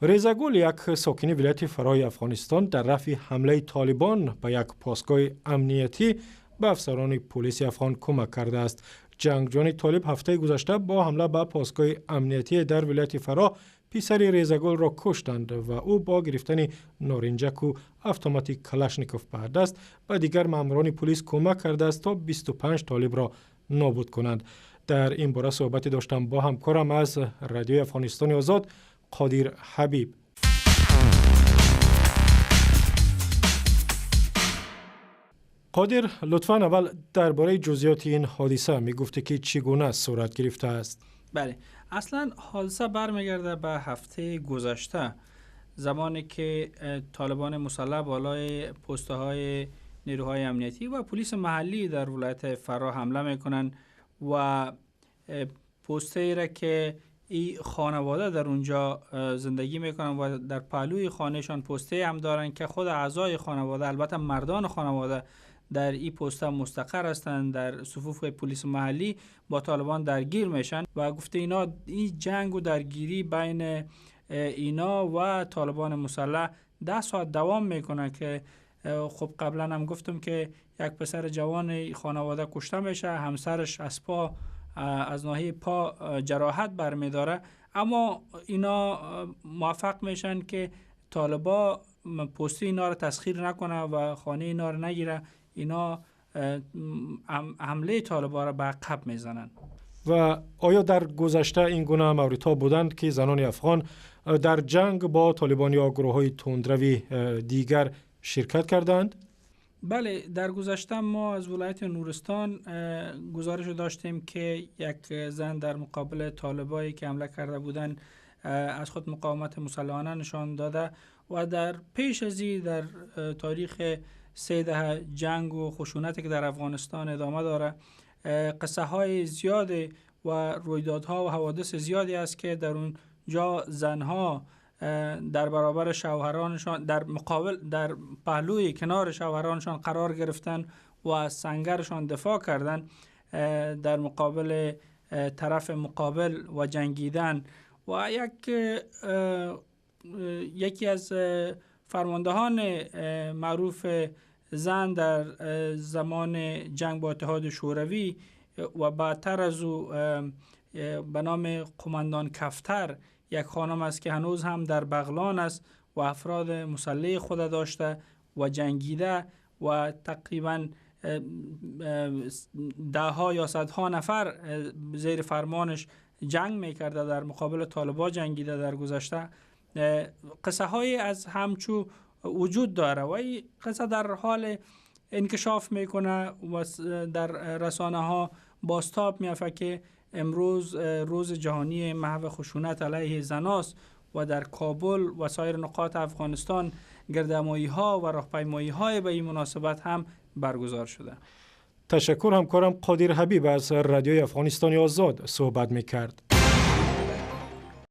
Резагул, як сокини вилояти Фароҳи Афғонистон, дар рафъи ҳамлаи Толибон ба як посгоҳи амниятӣ ба афсарони пулиси афғон кӯмак кардааст. Ҷангҷӯёни толиб ҳафтаи гузашта бо ҳамла ба посгоҳи амниятӣ дар вилояти Фароҳ писари Резагулро куштанд ва ӯ бо гирифтани норинҷаку автомати Калашников ба даст ба дигар маъмурони пулис кӯмак кардааст, то 25 толибро нобуд кунанд. Дар ин бора суҳбате доштам бо ҳамкорам аз Радиои Афғонистони Озод, Қодир Ҳабиб. Қодир, лутфан аввал дар бораи ҷузъиёти ин ҳодиса мегуфтӣ, ки чӣ гуна сурат гирифтааст. Бале, аслан ҳодиса бармегарда ба ҳафтаи гузашта, замоне ки толибони мусаллаҳ болои постаҳои нерӯҳои амниятӣ ва полиси маҳаллӣ дар вилояти Фароҳ ҳамла мекунанд ва постаеро ки ин хонавода дар онҷо зиндагӣ мекунанд ва дар паҳлӯи хонаашон постае ҳам доранд ки худ аъзои хонавода, албатта мардони хонавода, дар ин поста мустақар ҳастанд, дар суфуфи полиси маҳаллӣ бо толибон даргир мешанд ва гуфта اینا این جنگ و درگیری بین اینا و طالبان مسلح 10 ساعت دوام میکنه که خب قبلا هم گفتم که یک پسر جوان خانواده کشته میشه، همسرش از پا از ناحیه پا جراحت برمیداره، اما اینا موفق میشن که طالبا پستی اینا رو تسخیر نکنه و خانه اینا رو نگیره. اینا حمله طالبا رو به عقب میزنن. و آیا در گذشته این گونه موردها بودند که زنان افغان در جنگ با طالبان یا گروه های تندروی دیگر شرکت کردند؟ بله، در گذشته ما از ولایت نورستان گزارش داشتیم که یک زن در مقابل طالبایی که حمله کرده بودند از خود مقاومت مسلحانه نشان داده و در پیش از این در تاریخ 3 دهه جنگ و خشونتی که در افغانستان ادامه داره، قصه های زیاد و رویدادها و حوادث زیادی است که در اونجا زنها در برابر شوهرانشان، در مقابل، در پهلوی کنار شوهرانشان قرار گرفتن و از سنگرشان دفاع کردن در مقابل طرف مقابل و جنگیدن. و یکی از فرماندهان معروف زن در زمان جنگ با اتحاد شوروی و بعدتر از او به نام قماندان کفتر، یک خانم است که هنوز هم در بغلان است و افراد مسلح خود داشته و جنگیده و تقریبا ده ها یا صدها نفر زیر فرمانش جنگ میکرده، در مقابل طالبا جنگیده در گذشته. قصه های از همچو وجود داره و این قصه در حال انکشاف میکنه و در رسانه ها بازتاب میافه که امروز روز جهانی محو خشونت علیه زناست و در کابل و سایر نقاط افغانستان گردهمایی ها و راهپیمایی های به این مناسبت هم برگزار شده. تشکر. همکارم قادر حبیب از رادیوی افغانستان آزاد صحبت میکرد.